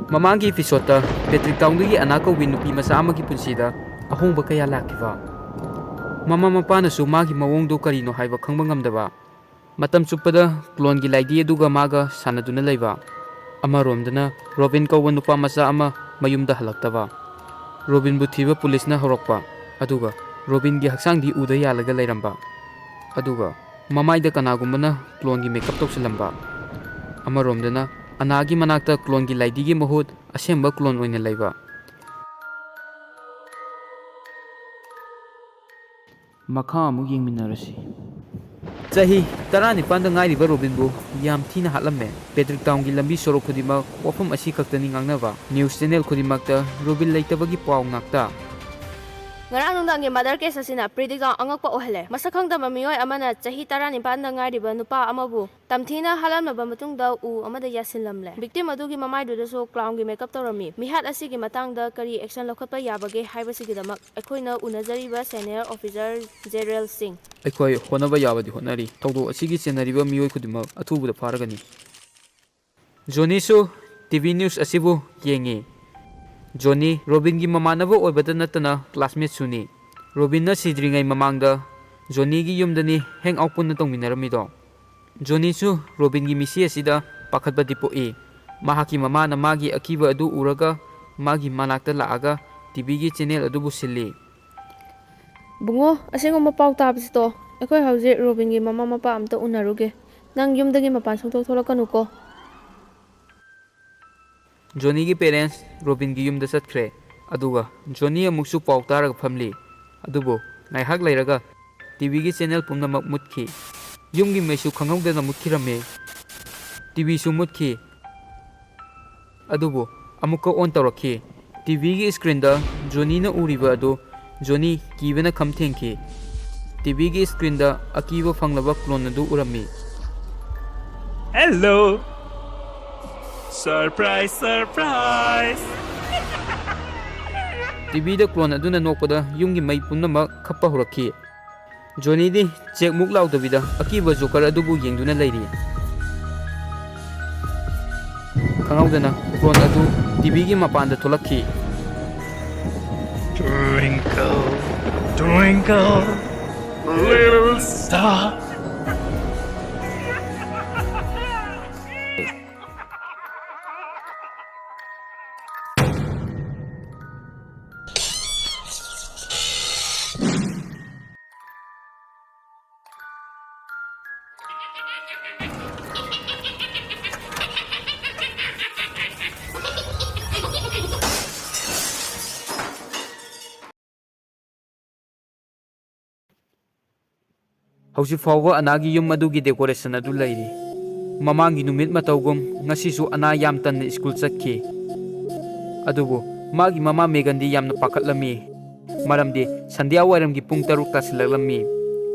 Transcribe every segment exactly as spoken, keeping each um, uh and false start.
ꯃꯃꯥꯡꯒꯤ episode ꯇ ꯄꯦꯇ꯭ꯔꯤꯛ ꯇꯥꯎꯟꯗꯒꯤ ꯑꯅꯥ ꯀꯧꯕꯤ ꯅꯨꯄꯤ ꯃꯆꯥ ꯑꯃꯒꯤ ꯄꯨꯟꯁꯤꯗ ꯑꯍꯣꯡꯕ ꯀꯌꯥ ꯂꯥꯛꯈꯤꯕ꯫ ꯃꯃꯥ ꯃꯄꯥꯅꯁꯨ ꯃꯥꯒꯤ ꯃꯑꯣꯡꯗꯨ ꯀꯔꯤꯅꯣ ꯍꯥꯏꯕ ꯈꯪꯕ ꯉꯝꯗꯕ꯫ ꯃꯇꯝ ꯆꯨꯞꯄꯗ clone ꯒꯤ ꯂꯥꯏꯗꯤ ꯑꯗꯨꯒ ꯃꯥꯒ ꯁꯥꯟꯅꯗꯨꯅ ꯂꯩꯕ꯫ ꯑꯃꯔꯣꯝꯗꯅ ꯔꯣꯕꯤꯟ ꯀꯧꯕ ꯅꯨꯄꯥ ꯃꯆꯥ ꯑꯃ ꯃꯌꯨꯝꯗ ꯍꯜꯂꯛꯇꯕ꯫ ꯔꯣꯕꯤꯟꯕꯨ ꯊꯤꯕ ꯄꯨꯂꯤꯁꯅ ꯍꯧꯔꯛꯄ꯫ ꯑꯗꯨꯒ ꯔꯣꯕꯤꯟꯒꯤ ꯍꯛꯆꯥꯡꯗꯤ ꯎꯗ ꯌꯥꯜꯂꯒ ꯂꯩꯔꯝꯕ꯫ ꯑꯗꯨꯒ ꯃꯃꯥꯏꯗ ꯀꯅꯥꯒꯨꯝꯕꯅ clone ꯒꯤ makeup ꯇꯧꯁꯤꯜꯂꯝꯕ꯫ ꯑꯃꯔꯣꯝꯗꯅ ꯑꯅꯥꯒꯤ ꯃꯅꯥꯛꯇ clone ꯒꯤ ꯂꯥꯏꯗꯤꯒꯤ ꯃꯍꯨꯠ ꯑꯁꯦꯡꯕ clone ꯑꯣꯏꯅ ꯂꯩꯕ꯫ ꯃꯈꯥ ꯑꯃꯨꯛ ꯌꯦꯡꯃꯤꯟꯅꯔꯁꯤ꯫ ꯆꯍꯤ ꯇꯔꯥꯅꯤꯄꯥꯟꯗ ꯉꯥꯏꯔꯤꯕ ꯔꯣꯕꯤꯟꯕꯨ ꯌꯥꯝ ꯊꯤꯅ ꯍꯥꯠꯂꯝꯃꯦ꯫ ꯄꯦꯇ꯭ꯔꯤꯛ ꯇꯥꯎꯟꯒꯤ ꯂꯝꯕꯤ ꯁꯣꯔꯣꯛ ꯈꯨꯗꯤꯡꯃꯛ ꯋꯥꯐꯝ ꯑꯁꯤ ꯈꯛꯇꯅꯤ ꯉꯥꯡꯅꯕ꯫ News channel ꯈꯨꯗꯤꯡꯃꯛꯇ ꯔꯣꯕꯤꯟ ꯂꯩꯇꯕꯒꯤ ꯄꯥꯎ ꯉꯥꯛꯇ꯫ ꯉꯔꯥꯡ ꯅꯨꯡꯗꯥꯡꯒꯤ murder case ꯑꯁꯤꯅ ꯄ꯭ꯔꯤꯗꯤꯛ ꯇꯥꯎꯟ ꯑꯉꯛꯄ ꯑꯣꯏꯍꯜꯂꯦ꯫ ꯃꯁꯛ ꯈꯪꯗꯕ ꯃꯤꯑꯣꯏ ꯑꯃꯅ ꯆꯍꯤ ꯇꯔꯥꯅꯤꯄꯥꯟꯗ ꯉꯥꯏꯔꯤꯕ ꯅꯨꯄꯥ ꯑꯃꯕꯨ ꯇꯝꯊꯤꯅ ꯍꯥꯠꯂꯝꯂꯕ ꯃꯇꯨꯡꯗ ꯎ ꯑꯃꯗ ꯌꯥꯁꯤꯜꯂꯝꯂꯦ꯫ Victim ꯑꯗꯨꯒꯤ ꯃꯃꯥꯏꯗꯨꯗꯁꯨ clown ꯒꯤ makeup ꯇꯧꯔꯝꯃꯤ꯫ ꯃꯤꯍꯥꯠ ꯑꯁꯤꯒꯤ ꯃꯇꯥꯡꯗ ꯀꯔꯤ action ꯂꯧꯈꯠꯄ ꯌꯥꯕꯒꯦ ꯍꯥꯏꯕꯁꯤꯒꯤꯗꯃꯛ ꯑꯩꯈꯣꯏꯅ ꯎꯅꯖꯔꯤꯕ senior officer ꯖꯦꯔꯦꯜ ꯁꯤꯡ꯫ ꯑꯩꯈꯣꯏ ꯍꯣꯠꯅꯕ ꯌꯥꯕꯗꯤ ꯍꯣꯠꯅꯔꯤ꯫ ꯊꯧꯗꯣꯛ ꯑꯁꯤꯒꯤ ꯆꯦꯟꯅꯔꯤꯕ ꯃꯤꯑꯣꯏ ꯈꯨꯗꯤꯡꯃꯛ ꯑꯊꯨꯕꯗ ꯐꯥꯔꯒꯅꯤ꯫ ꯖꯣꯅꯤꯁꯨ T V news ꯑꯁꯤꯕꯨ ꯌꯦꯡꯉꯤ꯫ ꯖꯣꯅꯤ ꯔꯣꯕꯤꯟꯒꯤ ꯃꯃꯥꯟꯅꯕ ꯑꯣꯏꯕꯇ ꯅꯠꯇꯅ classmate ꯁꯨꯅꯤ꯫ ꯔꯣꯕꯤꯟꯅ ꯁꯤꯗ꯭ꯔꯤꯉꯩ ꯃꯃꯥꯡꯗ ꯖꯣꯅꯤꯒꯤ ꯌꯨꯝꯗꯅꯤ hang out ꯄꯨꯟꯅ ꯇꯧꯃꯤꯟꯅꯔꯝꯃꯤꯗꯣ꯫ ꯖꯣꯅꯤꯁꯨ ꯔꯣꯕꯤꯟꯒꯤ ꯃꯤꯁꯤ ꯑꯁꯤꯗ ꯄꯥꯈꯠꯄꯗꯤ ꯄꯣꯛꯏ꯫ ꯃꯍꯥꯛꯀꯤ ꯃꯃꯥꯅ ꯃꯥꯒꯤ ꯑꯀꯤꯕ ꯑꯗꯨ ꯎꯔꯒ ꯃꯥꯒꯤ ꯃꯅꯥꯛꯇ ꯂꯥꯛꯑꯒ T V ꯒꯤ channel ꯑꯗꯨꯕꯨ ꯁꯤꯜꯂꯤ꯫ ꯕꯨꯡꯉꯣ, ꯑꯁꯤꯒꯨꯝꯕ ꯄꯥꯎ ꯇꯥꯕꯁꯤ ꯇꯣꯛꯑꯣ꯫ ꯑꯩꯈꯣꯏ ꯍꯧꯖꯤꯛ ꯔꯣꯕꯤꯟꯒꯤ ꯃꯃꯥ ꯃꯄꯥ ꯑꯝꯇ ꯎꯅꯔꯨꯒꯦ꯫ ꯅꯪ ꯌꯨꯝꯗꯒꯤ ꯃꯄꯥꯟ ꯁꯨꯡꯊꯣꯛ ꯊꯣꯛꯂꯛꯀꯅꯨꯀꯣ꯫ ꯖꯣꯅꯤꯒꯤ parents ꯔꯣꯕꯤꯟꯒꯤ ꯌꯨꯝꯗ ꯆꯠꯈ꯭ꯔꯦ꯫ ꯑꯗꯨꯒ ꯖꯣꯅꯤ ꯑꯃꯨꯛꯁꯨ ꯄꯥꯎ ꯇꯥꯔꯒ ꯐꯝꯂꯤ꯫ ꯑꯗꯨꯕꯨ ꯉꯥꯏꯍꯥꯛ ꯂꯩꯔꯒ T V ꯒꯤ channel ꯄꯨꯝꯅꯃꯛ ꯃꯨꯠꯈꯤ꯫ ꯌꯨꯝꯒꯤ ꯃꯩꯁꯨ ꯈꯪꯍꯧꯗꯅ ꯃꯨꯠꯈꯤꯔꯝꯃꯤ꯫ T V ꯁꯨ ꯃꯨꯠꯈꯤ꯫ ꯑꯗꯨꯕꯨ ꯑꯃꯨꯛꯀ on ꯇꯧꯔꯛꯈꯤ꯫ T V ꯒꯤ screen ꯗ ꯖꯣꯅꯤꯅ ꯎꯔꯤꯕ ꯑꯗꯨ ꯖꯣꯅꯤ ꯀꯤꯕꯅ ꯈꯝ ꯊꯦꯡꯈꯤ꯫ T V ꯒꯤ screen ꯗ ꯑꯀꯤꯕ ꯐꯪꯂꯕ clone ꯑꯗꯨ ꯎꯔꯝꯃꯤ꯫ Hello! Surprise, surprise! T V ꯗ clone ꯑꯗꯨꯅ ꯅꯣꯛꯄꯗ ꯌꯨꯝꯒꯤ ꯃꯩ ꯄꯨꯝꯅꯃꯛ ꯈꯞꯄ ꯍꯧꯔꯛꯈꯤ꯫ ꯖꯣꯅꯤꯗꯤ ꯆꯦꯛꯃꯨꯛ ꯂꯥꯎꯗꯕꯤꯗ ꯑꯀꯤꯕ ꯖꯣꯀꯔ ꯑꯗꯨꯕꯨ ꯌꯦꯡꯗꯨꯅ ꯂꯩꯔꯤ꯫ ꯈꯪꯍꯧꯗꯅ ꯀ꯭ꯂꯣꯟ ꯑꯗꯨ ꯇꯤꯚꯤꯒꯤ ꯃꯄꯥꯟꯗ ꯊꯣꯛꯂꯛꯈꯤ꯫ Twinkle, twinkle, little star. ꯍꯧꯖꯤꯛ ꯐꯥꯎꯕ ꯑꯅꯥꯒꯤ ꯌꯨꯝ ꯑꯗꯨꯒꯤ ꯗꯦꯀꯣꯔꯦꯁꯟ ꯑꯗꯨ ꯂꯩꯔꯤ꯫ ꯃꯃꯥꯡꯒꯤ ꯅꯨꯃꯤꯠ ꯃꯇꯧꯒꯨꯝ ꯉꯁꯤꯁꯨ ꯑꯅꯥ ꯌꯥꯝ ꯇꯟꯅ ꯁ꯭ꯀꯨꯜ ꯆꯠꯈꯤ꯫ ꯑꯗꯨꯕꯨ ꯃꯥꯒꯤ ꯃꯃꯥ ꯃꯦꯒꯟꯗꯤ ꯌꯥꯝꯅ ꯄꯥꯈꯠꯂꯝꯃꯤ, ꯃꯔꯝꯗꯤ ꯁꯟꯙ꯭ꯌꯥ ꯋꯥꯏꯔꯝꯒꯤ ꯄꯨꯡ ꯇꯔꯨꯛ ꯇꯥꯁꯤꯜꯂꯛꯂꯝꯃꯤ꯫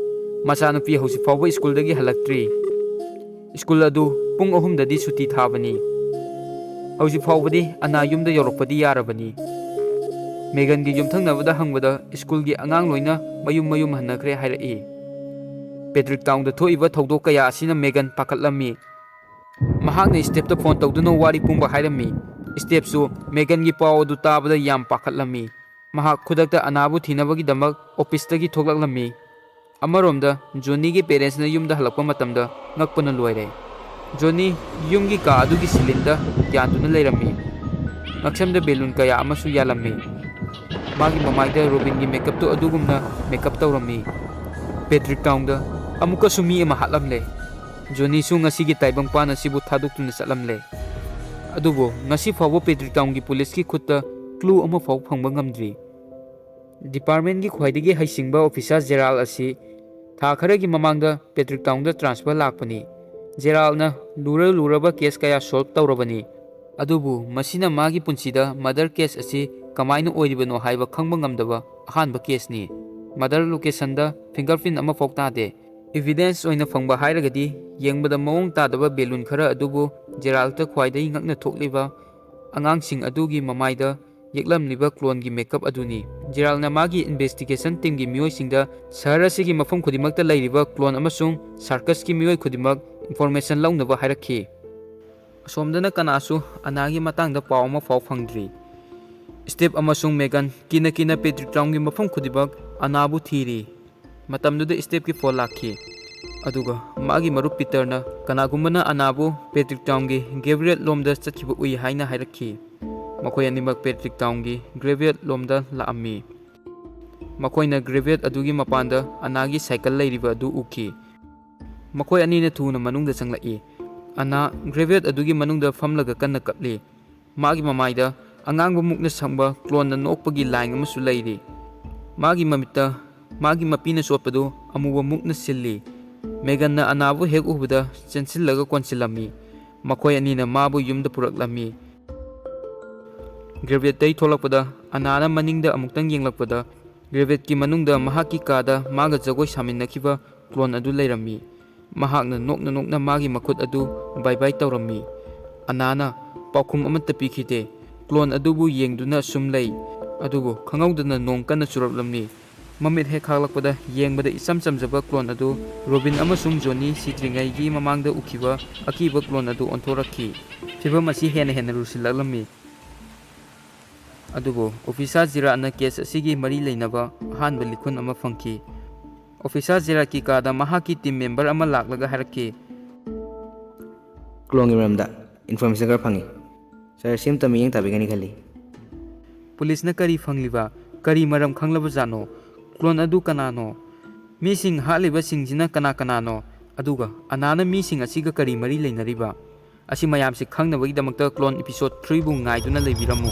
ꯃꯆꯥꯅꯨꯄꯤ ꯍꯧꯖꯤꯛ ꯐꯥꯎꯕ ꯁ꯭ꯀꯨꯜꯗꯒꯤ ꯍꯜꯂꯛꯇ꯭ꯔꯤ꯫ ꯁ꯭ꯀꯨꯜ ꯑꯗꯨ ꯄꯨꯡ ꯑꯍꯨꯝꯗꯗꯤ ꯁꯨꯇꯤ ꯊꯥꯕꯅꯤ꯫ ꯍꯧꯖꯤꯛ ꯐꯥꯎꯕꯗꯤ ꯑꯅꯥ ꯌꯨꯝꯗ ꯌꯧꯔꯛꯄꯗꯤ ꯌꯥꯔꯕꯅꯤ꯫ ꯃꯦꯒꯟꯒꯤ ꯌꯨꯝꯊꯪꯅꯕꯗ ꯍꯪꯕꯗ ꯁ꯭ꯀꯨꯜꯒꯤ ꯑꯉꯥꯡ ꯂꯣꯏꯅ ꯃꯌꯨꯝ ꯃꯌꯨꯝ ꯍꯟꯅꯈ꯭ꯔꯦ ꯍꯥꯏꯔꯛꯏ꯫ ꯄꯦꯇ꯭ꯔꯤꯛ ꯇꯥꯎꯟꯗ ꯊꯣꯛꯏꯕ ꯊꯧꯗꯣꯛ ꯀꯌꯥ ꯑꯁꯤꯅ ꯃꯦꯒꯟ ꯄꯥꯈꯠꯂꯝꯃꯤ꯫ ꯃꯍꯥꯛꯅ ꯁ꯭ꯇꯦꯞꯇ ꯐꯣꯟ ꯇꯧꯗꯨꯅ ꯋꯥꯔꯤ ꯄꯨꯝꯕ ꯍꯥꯏꯔꯝꯃꯤ꯫ ꯁ꯭ꯇꯦꯞꯁꯨ ꯃꯦꯒꯟꯒꯤ ꯄꯥꯎ ꯑꯗꯨ ꯇꯥꯕꯗ ꯌꯥꯝ ꯄꯥꯈꯠꯂꯝꯃꯤ꯫ ꯃꯍꯥꯛ ꯈꯨꯗꯛꯇ ꯑꯅꯥꯕꯨ ꯊꯤꯅꯕꯒꯤꯗꯃꯛ ꯑꯣꯐꯤꯁꯇꯒꯤ ꯊꯣꯛꯂꯛꯂꯝꯃꯤ꯫ ꯑꯃꯔꯣꯝꯗ ꯖꯣꯅꯤꯒꯤ ꯄꯦꯔꯦꯟꯁꯅ ꯌꯨꯝꯗ ꯍꯜꯂꯛꯄ ꯃꯇꯝꯗ ꯉꯛꯄꯅ ꯂꯣꯏꯔꯦ꯫ ꯖꯣꯅꯤ ꯌꯨꯝꯒꯤ ꯀꯥ ꯑꯗꯨꯒꯤ ꯁꯤꯂꯤꯡꯗ ꯌꯥꯟꯗꯨꯅ ꯂꯩꯔꯝꯃꯤ꯫ ꯉꯛꯁꯝꯗ ꯕꯦꯂꯨꯟ ꯀꯌꯥ ꯑꯃꯁꯨ ꯌꯥꯜꯂꯝꯃꯤ꯫ ꯃꯥꯒꯤ ꯃꯃꯥꯏꯗ ꯔꯣꯕꯤꯟꯒꯤ ꯃꯦꯀꯞꯇꯨ ꯑꯗꯨꯒꯨꯝꯅ ꯃꯦꯀꯞ ꯇꯧꯔꯝꯃꯤ꯫ ꯄꯦꯇ꯭ꯔꯤꯛ ꯇꯥꯎꯟꯗ ꯑꯃꯨꯛꯀꯁꯨ ꯃꯤ ꯑꯃ ꯍꯥꯠꯂꯝꯂꯦ꯫ ꯖꯣꯅꯤꯁꯨ ꯉꯁꯤꯒꯤ ꯇꯥꯏꯕꯪꯄꯥꯟ ꯑꯁꯤꯕꯨ ꯊꯥꯗꯣꯛꯇꯨꯅ ꯆꯠꯂꯝꯂꯦ꯫ ꯑꯗꯨꯕꯨ ꯉꯁꯤ ꯐꯥꯎꯕ ꯄꯦꯇ꯭ꯔꯤꯛ ꯇꯥꯎꯟꯒꯤ ꯄꯨꯂꯤꯁꯀꯤ ꯈꯨꯠꯇ ꯀ꯭ꯂꯨ ꯑꯃꯐꯥꯎ ꯐꯪꯕ ꯉꯝꯗ꯭ꯔꯤ꯫ ꯗꯤꯄꯥꯔꯠꯃꯦꯟꯒꯤ ꯈ꯭ꯋꯥꯏꯗꯒꯤ ꯍꯩꯁꯤꯡꯕ ꯑꯣꯐꯤꯁꯥꯔ ꯖꯦꯔꯥꯜ ꯑꯁꯤ ꯊꯥ ꯈꯔꯒꯤ ꯃꯃꯥꯡꯗ ꯄꯦꯇ꯭ꯔꯤꯛ ꯇꯥꯎꯟꯗ ꯇ꯭ꯔꯥꯟꯁꯐꯔ ꯂꯥꯛꯄꯅꯤ꯫ ꯖꯦꯔꯥꯜꯅ ꯂꯨꯔ ꯂꯨꯔꯕ ꯀꯦꯁ ꯀꯌꯥ ꯁꯣꯜꯕ ꯇꯧꯔꯕꯅꯤ꯫ ꯑꯗꯨꯕꯨ ꯃꯁꯤꯅ ꯃꯥꯒꯤ ꯄꯨꯟꯁꯤꯗ ꯃꯔꯗꯔ ꯀꯦꯁ ꯑꯁꯤ ꯀꯃꯥꯏꯅ ꯑꯣꯏꯔꯤꯕꯅꯣ ꯍꯥꯏꯕ ꯈꯪꯕ ꯉꯝꯗꯕ ꯑꯍꯥꯟꯕ ꯀꯦꯁꯅꯤ꯫ ꯃꯔꯗꯔ ꯂꯣꯀꯦꯁꯟꯗ ꯐꯤꯡꯒꯔ ꯄ꯭ꯔꯤꯟꯠ ꯑꯃꯐꯥꯎ ꯇꯥꯗꯦ꯫ ꯏꯚꯤꯗꯦꯟꯁ ꯑꯣꯏꯅ ꯐꯪꯕ ꯍꯥꯏꯔꯒꯗꯤ ꯌꯦꯡꯕꯗ ꯃꯑꯣꯡ ꯇꯥꯗꯕ ꯕꯦꯂꯨꯟ ꯈꯔ ꯑꯗꯨꯕꯨ ꯖꯦꯔꯥꯜꯗ ꯈ꯭ꯋꯥꯏꯗꯒꯤ ꯉꯛꯅ ꯊꯣꯛꯂꯤꯕ ꯑꯉꯥꯡꯁꯤꯡ ꯑꯗꯨꯒꯤ ꯃꯃꯥꯏꯗ ꯌꯦꯛꯂꯝꯂꯤꯕ ꯀ꯭ꯂꯣꯟꯒꯤ ꯃꯦꯀꯞ ꯑꯗꯨꯅꯤ꯫ ꯖꯦꯔꯥꯜꯅ ꯃꯥꯒꯤ ꯏꯟꯚꯦꯁꯇꯤꯒꯦꯁꯟ ꯇꯤꯝꯒꯤ ꯃꯤꯑꯣꯏꯁꯤꯡꯗ ꯁꯍꯔ ꯑꯁꯤꯒꯤ ꯃꯐꯝ ꯈꯨꯗꯤꯡꯃꯛꯇ ꯂꯩꯔꯤꯕ ꯀ꯭ꯂꯣꯟ ꯑꯃꯁꯨꯡ ꯁꯥꯔꯀꯁꯀꯤ ꯃꯤꯑꯣꯏ ꯈꯨꯗꯤꯡꯃꯛ ꯏꯟꯐꯣꯔꯃꯦꯁꯟ ꯂꯧꯅꯕ ꯍꯥꯏꯔꯛꯈꯤ꯫ ꯑꯁꯣꯝꯗꯅ ꯀꯅꯥꯁꯨ ꯑꯅꯥꯒꯤ ꯃꯇꯥꯡꯗ ꯄꯥꯎ ꯑꯃ ꯐꯥꯎ ꯐꯪꯗ꯭ꯔꯤ꯫ ꯁ꯭ꯇꯤꯞ ꯑꯃꯁꯨꯡ ꯃꯦꯒꯟ ꯀꯤꯅ ꯀꯤꯅ ꯄꯦꯇ꯭ꯔꯤꯛ ꯇꯥꯎꯟꯒꯤ ꯃꯐꯝ ꯈꯨꯗꯤꯡꯃꯛ ꯑꯅꯥꯕꯨ ꯊꯤꯔꯤ꯫ ꯃꯇꯝꯗꯨꯗ ꯁ꯭ꯇꯤꯞꯀꯤ ꯐꯣꯟ ꯂꯥꯛꯈꯤ꯫ ꯑꯗꯨꯒ ꯃꯥꯒꯤ ꯃꯔꯨꯞ ꯄꯤꯇꯔꯅ ꯀꯅꯥꯒꯨꯝꯕꯅ ꯑꯅꯥꯕꯨ ꯄꯦꯇ꯭ꯔꯤꯛ ꯇꯥꯎꯟꯒꯤ ꯒꯦꯕ꯭ꯔꯤꯌꯦꯜ ꯂꯣꯝꯗ ꯆꯠꯈꯤꯕ ꯎꯏ ꯍꯥꯏꯅ ꯍꯥꯏꯔꯛꯈꯤ꯫ ꯃꯈꯣꯏ ꯑꯅꯤꯃꯛ ꯄꯦꯇ꯭ꯔꯤꯛ ꯇꯥꯎꯟꯒꯤ ꯒ꯭ꯔꯦꯚꯤꯌꯦꯜ ꯂꯣꯝꯗ ꯂꯥꯛꯑꯝꯃꯤ꯫ ꯃꯈꯣꯏꯅ ꯒ꯭ꯔꯦꯚꯤꯌꯦꯜ ꯑꯗꯨꯒꯤ ꯃꯄꯥꯟꯗ ꯑꯅꯥꯒꯤ ꯁꯥꯏꯀꯜ ꯂꯩꯔꯤꯕ ꯑꯗꯨ ꯎꯈꯤ꯫ ꯃꯈꯣꯏ ꯑꯅꯤꯅ ꯊꯨꯅ ꯃꯅꯨꯡꯗ ꯆꯪꯂꯛꯏ꯫ ꯑꯅꯥ ꯒ꯭ꯔꯦꯚꯤꯌꯦꯜ ꯑꯗꯨꯒꯤ ꯃꯅꯨꯡꯗ ꯐꯝꯂꯒ ꯀꯟꯅ ꯀꯞꯂꯤ꯫ ꯃꯥꯒꯤ ꯃꯃꯥꯏꯗ ꯑꯉꯥꯡꯕ ꯃꯨꯛꯅ ꯁꯪꯕ ꯀ꯭ꯂꯣꯟꯅ ꯅꯣꯛꯄꯒꯤ ꯂꯥꯏꯟ ꯑꯃꯁꯨ ꯂꯩꯔꯤ꯫ ꯃꯥꯒꯤ ꯃꯃꯤꯠꯇ ꯃꯥꯒꯤ ꯃꯄꯤꯅ ꯆꯣꯠꯄꯗꯨ ꯑꯃꯨꯕ ꯃꯨꯛꯅ ꯁꯤꯜꯂꯤ꯫ ꯃꯦꯒꯟꯅ ꯑꯅꯥꯕꯨ ꯍꯦꯛ ꯎꯕꯗ ꯆꯦꯟꯁꯤꯜꯂꯒ ꯀꯣꯟꯁꯤꯜꯂꯝꯃꯤ꯫ ꯃꯈꯣꯏ ꯑꯅꯤꯅ ꯃꯥꯕꯨ ꯌꯨꯝꯗ ꯄꯨꯔꯛꯂꯝꯃꯤ꯫ ꯒ꯭ꯔꯦꯚꯤꯌꯦꯜꯗꯒꯤ ꯊꯣꯛꯂꯛꯄꯗ ꯑꯅꯥꯅ ꯃꯅꯤꯡꯗ ꯑꯃꯨꯛꯇꯪ ꯌꯦꯡꯂꯛꯄꯗ ꯒ꯭ꯔꯦꯚꯤꯌꯦꯜꯒꯤ ꯃꯅꯨꯡꯗ ꯃꯍꯥꯛꯀꯤ ꯀꯥꯗ ꯃꯥꯒ ꯖꯒꯣꯏ ꯁꯥꯃꯤꯟꯅꯈꯤꯕ ꯀ꯭ꯂꯣꯟ ꯑꯗꯨ ꯂꯩꯔꯝꯃꯤ꯫ ꯃꯍꯥꯛꯅ ꯅꯣꯛꯅ ꯅꯣꯛꯅ ꯃꯥꯒꯤ ꯃꯈꯨꯠ ꯑꯗꯨ ꯕꯥꯏ ꯕꯥꯏ ꯇꯧꯔꯝꯃꯤ꯫ ꯑꯅꯥꯅ ꯄꯥꯎꯈꯨꯝ ꯑꯃꯠꯇ ꯄꯤꯈꯤꯗꯦ꯫ ꯀ꯭ꯂꯣꯟ ꯑꯗꯨꯕꯨ ꯌꯦꯡꯗꯨꯅ ꯁꯨꯝ ꯂꯩ꯫ ꯑꯗꯨꯕꯨ ꯈꯪꯍꯧꯗꯅ ꯅꯣꯡ ꯀꯟꯅ ꯆꯨꯔꯛꯂꯝꯃꯤ꯫ ꯃꯃꯤꯠ ꯍꯦꯛ ꯈꯥꯛꯂꯛꯄꯗ ꯌꯦꯡꯕꯗ ꯏꯆꯝ ꯆꯝꯖꯕ ꯀ꯭ꯂꯣꯟ ꯑꯗꯨ ꯔꯣꯕꯤꯟ ꯑꯃꯁꯨꯡ ꯖꯣꯅꯤ ꯁꯤꯗ꯭ꯔꯤꯉꯩꯒꯤ ꯃꯃꯥꯡꯗ ꯎꯈꯤꯕ ꯑꯀꯤꯕ ꯀ꯭ꯂꯣꯟ ꯑꯗꯨ ꯑꯣꯟꯊꯣꯔꯛꯈꯤ꯫ ꯐꯤꯚꯝ ꯑꯁꯤ ꯍꯦꯟꯅ ꯍꯦꯟꯅ ꯂꯨꯁꯤꯜꯂꯛꯂꯝꯃꯤ꯫ ꯑꯗꯨꯕꯨ ꯑꯣꯐꯤꯁꯥꯔ ꯖꯤꯔꯥꯠꯅ ꯀꯦꯁ ꯑꯁꯤꯒꯤ ꯃꯔꯤ ꯂꯩꯅꯕ ꯑꯍꯥꯟꯕ ꯂꯤꯈꯨꯟ ꯑꯃ ꯐꯪꯈꯤ꯫ ꯑꯣꯐꯤꯁꯥꯔ ꯖꯤꯔꯥꯠꯀꯤ ꯀꯥꯗ ꯃꯍꯥꯛꯀꯤ ꯇꯤꯝ ꯃꯦꯝꯕꯔ ꯑꯃ ꯂꯥꯛꯂꯒ ꯍꯥꯏꯔꯛꯈꯤ꯫ ꯀ꯭ꯂꯣꯟꯒꯤ ꯃꯔꯝꯗ ꯏꯟꯐꯣꯔꯃꯦꯁꯟ ꯈꯔ ꯐꯪꯉꯤ꯫ ꯁꯥꯔ, ꯁꯤ ꯑꯝꯇ ꯃꯤꯠꯌꯦꯡ ꯇꯥꯕꯤꯒꯅꯤ ꯈꯜꯂꯤ꯫ ꯄꯨꯂꯤꯁꯅ ꯀꯔꯤ ꯐꯪꯂꯤꯕ? ꯀꯔꯤ ꯃꯔꯝ ꯈꯪꯂꯕꯖꯥꯠꯅꯣ? ꯀ꯭ꯂꯣꯟ ꯑꯗꯨ ꯀꯅꯥꯅꯣ? ꯃꯤꯁꯤꯡ ꯍꯥꯠꯂꯤꯕꯁꯤꯡꯁꯤꯅ ꯀꯅꯥ ꯀꯅꯥꯅꯣ? ꯑꯗꯨꯒ ꯑꯅꯥꯅ ꯃꯤꯁꯤꯡ ꯑꯁꯤꯒ ꯀꯔꯤ ꯃꯔꯤ ꯂꯩꯅꯔꯤꯕ? ꯑꯁꯤ ꯃꯌꯥꯝꯁꯤ ꯈꯪꯅꯕꯒꯤꯗꯃꯛꯇ ꯀ꯭ꯂꯣꯟ ꯏꯄꯤꯁꯣꯗ ꯊ꯭ꯔꯤꯕꯨ ꯉꯥꯏꯗꯨꯅ ꯂꯩꯕꯤꯔꯝꯃꯨ꯫